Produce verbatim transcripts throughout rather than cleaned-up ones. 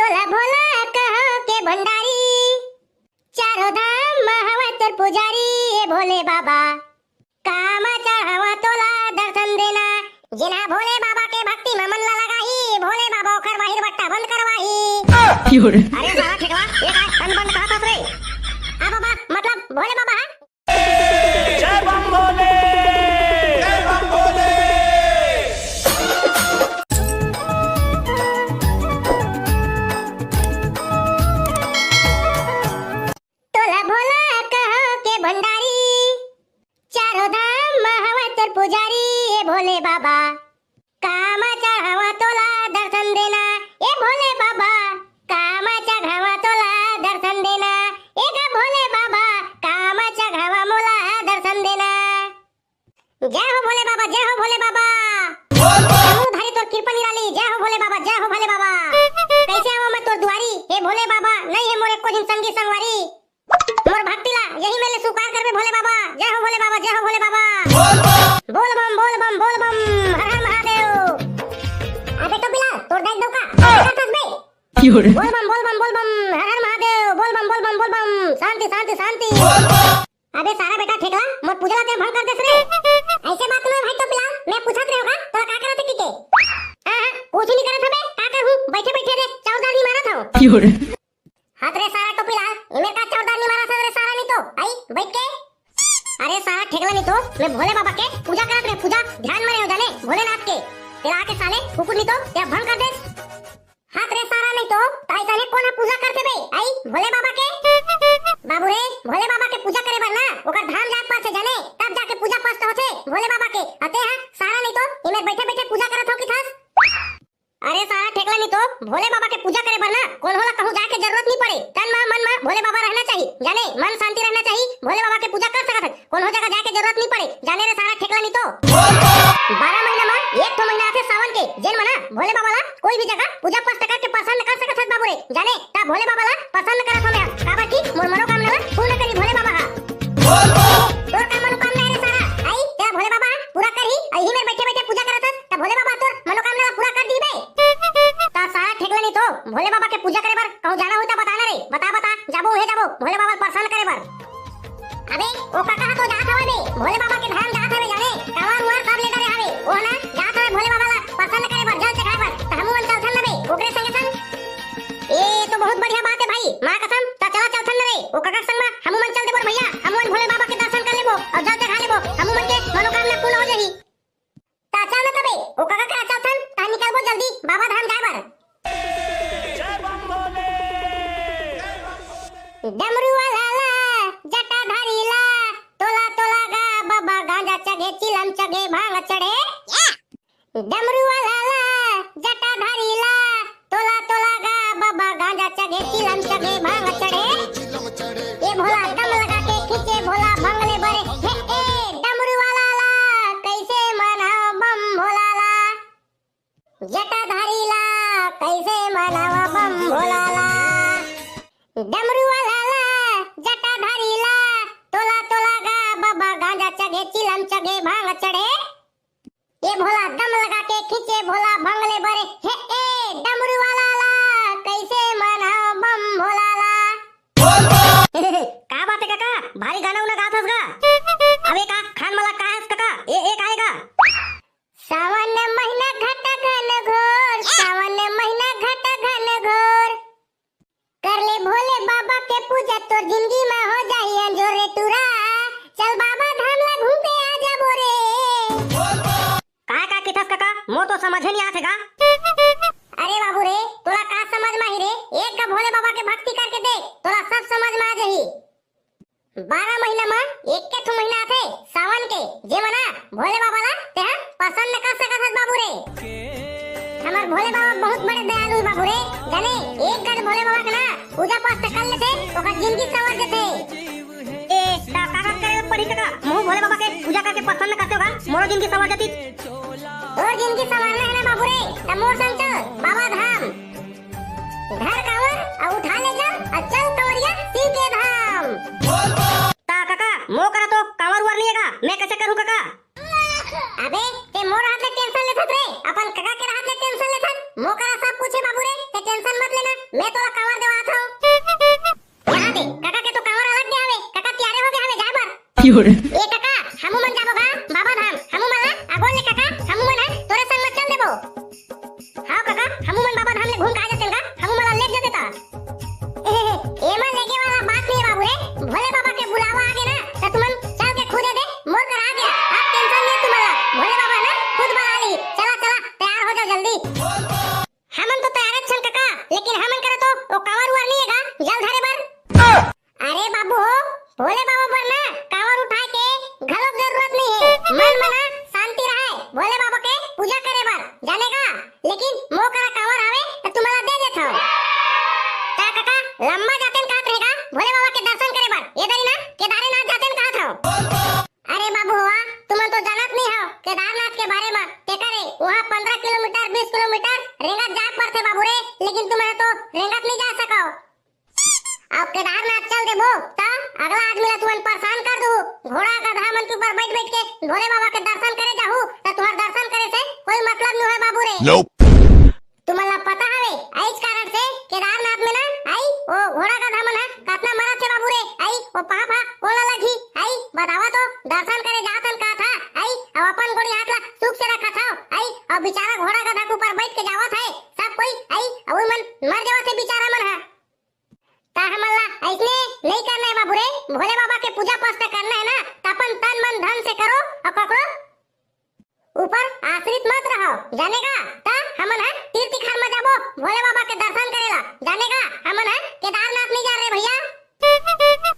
तोला भोला कहो के भंडारी, चारों धाम म हवा तोर पुजारी, ए भोले बाबा। कामा चढ़ावा तोला दर्शन देना, जेन हा भोले बाबा के भक्ति म मन ला लगाही, भोले बाबा ओखर बाहिर बट्टा बंद करवाही। अरे सारा ठेकवा, ये काय अन बन कहा था रे? आ बाबा, मतलब भोले बाबा हा? जय बम भोले। जय बम भोले। तोला भोला कहो के भंडारी, चारों धाम म हवा तोर पुजारी, ए भोले बाबा। कामा चढ़ावा तोला दर्शन देना, ए भोले बाबा। कामा चढ़ावा तोला दर्शन देना, ए गा भोले बाबा। कामा चढ़ावा मोला दर्शन देना। जय हो भोले बाबा, जय हो भोले बाबा। बोल बम। हमू धारी तोर कृपा निराली, जय हो भोले बाबा, जय हो भोले बाबा। कैसे आवा मैं तोर दुआरी, हे भोले बाबा, नहीं हे मोर एको झिन संगी संगवारी। मोर भक्ति ला यही मेर ले स्वीकार करबे भोले बाबा, जय हो भोले बाबा, जय हो भोले बाबा। बोल बम। बोल बम, बोल बम, बोल बम, हर हर महादेव। अबे टोपीलाल, तोर दाई दौका, का करथस बे? बोल बम, बोल बम, बोल बम, हर हर महादेव, बोल बम, बोल बम, बोल बम, शांति, शांति, शांति। बोल बम। अबे सारा बेटा ठेकला, मोर पूजा ला ते भंग कर देस रे। ऐसे बात नहीं भाई टोपीलाल, मैं पूछत रहे होगा, तोला का करत हे कि के? हाँ, हाँ, कुछ नहीं करत हबे, का करहूँ, बैठे बैठे रे, चाउर दाल नहीं मारत हूँ। हाथ रे सारा टोपीलाल, इमेर का चाउर दाल नहीं मारत रे सारा नहीं तो, आई, बैठ के। अरे सारा ठेकला नहीं तो, मैं भोले बाबा के पूजा करत रहे, पूजा, ध्यान में रहे जाने, भोलेनाथ के। तेला आके साले, कुकुर नहीं तो, तेला भंग कर देस। हाथ रे सारा नहीं तो, त ऐसा ने कोन पूजा करथे बे? आई, भोले बाबा के? बाबू रे, भोले बाबा के पूजा करे बर ना, ओकर धाम जाए पड़थे जाने, तब जाके पूजा पस्त होथे भोले बाबा के। अते हा, सारा नहीं तो, इमेर बैठे बैठे पूजा करत हो कि थस? अरे सारा ठेकला नहीं तो, भोले बाबा के पूजा करे बर ना, कोनो ला कहूँ जाए के जरूरत नहीं पड़े। तन मा, मन मा भोले बाबा रहना चाहिए, जाने, मन शांति रहना चाहिए, भोले बाबा के पूजा कर सकत हन। कोनो जगह जाए के जरूरत नहीं पड़े, जाने रे सारा ठेकला नहीं तो। बारह महीना मा एक ठो महीना आथे सावन के, जेन मा ना भोले बाबा ला कोई भी जगह पूजा पाठ करके प्रसन्न कर सकत हस बाबू रे, जाने ता भोले बाबा ला प्रसन्न करत हूँ मैं, काबर कि मोर मनोकामना ला पूर्ण करी भोले बाबा हा। तोर का मनोकामना है रे सारा? आई, तेरा भोले बाबा पूरा करही, अही मेर बैठे बैठे पूजा करत हस, ता भोले बाबा तोर मनोकामना ला पूरा कर दी बे। ता सारा ठेकला नहीं तो, भोले बाबा के पूजा करे बर कहूँ जाना होई ता बताना रे, बता बता, जाबो उहे जाबो, भोले बाबा ला प्रसन्न करे बर। अबे, ओ कका ह तो जात हवे बे, भोले बाबा के धाम जात हवे जाने, कांवर उंवर सब लेकर हवे, ओ ना जात हवे भोले बाबा ला प्रसन्न करे बर, जल चढ़ाए बर, त हमू मन चलथन न बे, ओकरे संगे संग। ए तो बहुत बढ़िया बात है भाई, माँ कसम, त चला चलथन न बे, ओ कका के संग मा हमू मन चल देबो रे भैया, हमू मन भोले बाबा के दर्शन कर लेबो और जल चढ़ा लेबो, हमू मन के मनोकामना पूर्ण हो जाही। त चल न तबे, ओ कका करा चलथन, त निकलबो जल्दी बाबा धाम जाए बर। डमरू वाला ला, जटाधारी ला, तोला तोला गा बाबा गांजा चघे, चिलम चघे, भांग चढ़े। डमरू वाला ला, जटाधारी ला, तोला तोला गा बाबा गांजा चघे, चिलम चघे, भांग चढ़े। ए भोला दम लगा के खींचे भोला भंग ले बरे। हे ए डमरू वाला ला, कैसे मनाव बम भोला ला। जटाधारी ला, कैसे मनाव बम भोला ला। डमरू वाला ला, जटाधारी ला, तोला तोला गा बाबा गांजा चघे, चिलम चघे, भांग चढ़े। ए भोला दम लगा के खींचे भोला भंग ले बरे। हे ए डमरू वाला ला, कैसे मनाव बम भोला ला। का बात है काका, भारी गाना उना गात हस गा? अबे का खान मला का हस काका? ए ए का है गा? सावन महीना घटा घन घोर, सावन महीना घटा घन घोर। कर ले भोले बाबा के पूजा, तोर जिंदगी में हो जाही अंजोर रे टूरा। चल बाबा धाम ला घूम के आ जाबो रे। का का किथस काका, मोर तो समझे नहीं आथे गा। अरे बाबू रे, तोला का समझ में आही रे? एक गा भोले बाबा के भक्ति करके देख, तोला सब समझ में आ जाही। बारह महीना मा एक के ठो महीना आथे सावन के, जे मना भोले बाबा ला तेहा प्रसन्न कर सकत हस बाबू रे। हमर भोले बाबा बहुत बड़े दयालु हे बाबू रे, जाने एक गज भोले बाबा के ना पूजा पाठ कर लेथे, ओकर जिंदगी संवर जथे। ए, ता का का करे पड़ी काका? महू भोले बाबा के पूजा करके प्रसन्न करते होगा, मोरो जिंदगी संवर जती। तोर जिंदगी संवरना है ना बाबू रे, त मोर संग चल बाबा धाम। धर कांवर अउ उठा ले जल, अउ चल कंवरिया शिव के धाम। ता काका, मोर करा तो कांवर उवर नहीं है का, मैं कैसे करूँ काका? अबे, ते मोर हाथ ले tension लेथस रे, अपन काका के हाथ ले tension लेथस, मोर करा सब कुछ है बाबू रे, ते tension मत लेना, मैं तोला कांवर देवात हंव। यहाँ दे, काका के तो कांवर अलग दे हवे, काका तियारे हो गए हवे जाए बर। क्यों रे? ए काका, हमू मन जाबो गा बाबा धाम, हमू मन ला अगोर ले काका, हमू मन ह तोरे संग म चल देबो। हाँ काका, हमू मन बाबा धाम ले घूम के आ जातेन गा, हमू मन ला ले जाते ता। एमा लेगे वाला बात नहीं है बाबू रे, भोले बाबा के बुलावा आगे ना, त तुमन चल के खुदे दे, मोर करा आगे, अब टेंशन नहीं है तुमन ला, भोले बाबा ना खुद बुला ली। चला चला, तैयार हो जाओ जल्दी। हमन तो तैयार छन काका, लेकिन हमन करा तो ओ कांवर उवर नहीं है गा, जल धरे बर। अरे बाबू हो, भोले बाबा बर ना कांवर उठाए के घलोक जरूरत नहीं है। मन म ना शांति रहे, भोले बाबा के पूजा करे बर, जाने का? लेकिन मोर करा कांवर हवे, त तुमन ला दे देथव। त काका, लंबा जातेन काहत रहेगा, भोले बाबा के दर्शन करे बर। ये दरी ना, केदारनाथ जातेन काहत हव। अरे बाबू हो, तुमन तो जानत नहीं हव केदारनाथ के बारे म। ते करे, वहाँ पंद्रह किलोमीटर, बीस किलोमीटर रेंगत जाए पड़थे बाबू रे, लेकिन तुमन तो रेंगत नहीं जा सकव। अब केदारनाथ चल देबो, त अगला आदमी ला तुमन परेशान कर दू। घोड़ा गधा मन के ऊपर बैठ बैठ के भोले बाबा के दर्शन करे जाहू, त तुहर दर्शन करे से कोई मतलब नहीं होय बाबू रे। Nope। तुमन ला पता हवे, आइज कारण से केदारनाथ में ना आई ओ घोड़ा गधा मन ह कतना मरत हे बाबू रे। आई ओ पाप ह कोन ला लगही? आई बतावा तो, दर्शन करे जात हन का था? आई अब अपन गोड़ी हाथ ला सुख से रखत हव। आई अब बेचारा घोड़ा गधा के ऊपर बैठ के जावत है सब कोई। आई अब मन मर जावत है बेचारा मन ह। त हमन ला अइसने नइ करना हे बाबू रे, भोले बाबा के पूजा पाठ त करना हे ना, त अपन तन मन धन से करो अउ ककरो ऊपर आश्रित मत रहो, जाने का? त हमन ह तीर्थ खार म जाबो भोले बाबा के दर्शन करे ला, जाने का? हमन ह केदारनाथ नइ जा रहे भैया।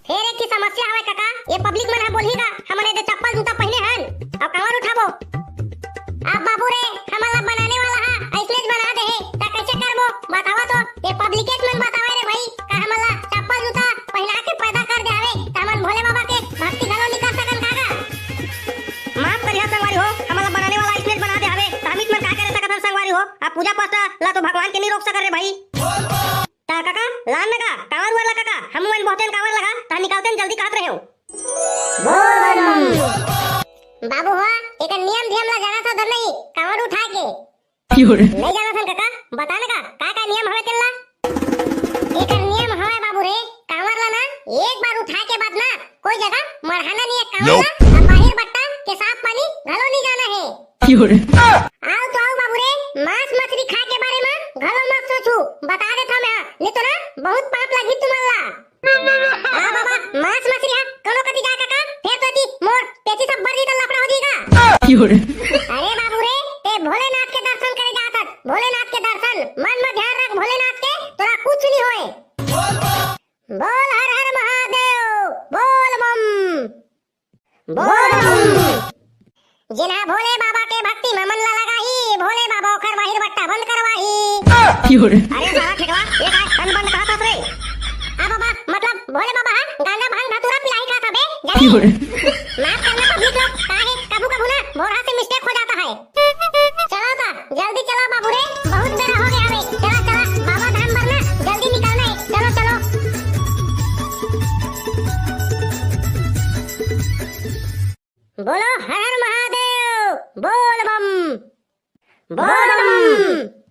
फेर एक ठे समस्या हवय काका, ये पब्लिक मन ह बोलही का हमन एदे चप्पल जूता पहिने हन अउ कांवर उठाबो। अब बाबू रे, हमन ला बनाने वाला ह अइसनेच बना दे हे, त कइसे करबो? बतावा तो, ये पब्लिकेच मन बतावे रे भाई, का हमन ला चप्पल जूता पहिना के पैदा कर दे हवे, त हमन भोले बाबा के भक्ति घलो नइ कर सकन का गा? माफ करिहा संगवारी हो, हमन ला बनाने वाला अइसनेच बना दे हवे, त हमीच मन का करे सकत हन संगवारी हो? अब पूजा पाठ ला तो भगवान के नइ रोक सकन रे भाई। त काका, लान न गा, कांवर उवर ला काका, हमू मन बहुतेन कांवर लगा, त निकलतेन जल्दी कहत रहेव। बोल बम। बाबू हो, एकर नियम धियम ला जानत हव धन नहीं, कांवर उठाए के। क्यों रे? नहीं जानत हन काका, बता न का, का का नियम हवे तेन ला? एकर नियम हवे बाबू रे, कांवर ला ना, एक बार उठाए के बाद ना, कोई जगह मढ़ाना नहीं है कांवर ला, Nope। अउ बाहिर बट्टा के साफ पानी घलो नहीं जाना है। क्यों रे? आओ तो आओ बाबू रे, मांस मछली खाए के बारे में घलो मत सोचू, बता देथव मैं, नहीं तो ना बहुत पाप लगही तुमन ला। हाँ बाबा, मांस मछली हा कोनो कति जाए काका, फेर तो एती मोर पेचिश अब्बड़ जी त लफड़ा हो जाही गा। क्यों रे? अरे बाबू रे, ते भोलेनाथ के दर्शन करे जात हस, भोलेनाथ के दर्शन, मन में ध्यान रख भोलेनाथ के, तोला कुछ नहीं होए। बोल हर हर महादेव, बोल बम। बोल बम। जिनहा भोले बाबा के भक्ति में मन ला लगाही, भोले बाबा ओकर बाहिर बट्टा बंद करवाही। क्यों रे? अरे साला ठेठवा, ये काय बंद बंद कहत हस रे? आ बाबा, मतलब भोले बाबा हा गांजा भांग धतूरा पिलाही कहत हबे, जाने? क्यों रे? माफ करना पब्लिक लोग, का हे, कभू कभू ना भोरहा से मिस्टेक हो जाता है। चलो ता, जल्दी चलो बाबू रे, बहुत बेरा हो गया हवे। चला, चला, बाबा धाम बर ना, जल्दी निकलना है। चलो, चलो। बोलो हर हर महादेव, बोल बम, बोल बम।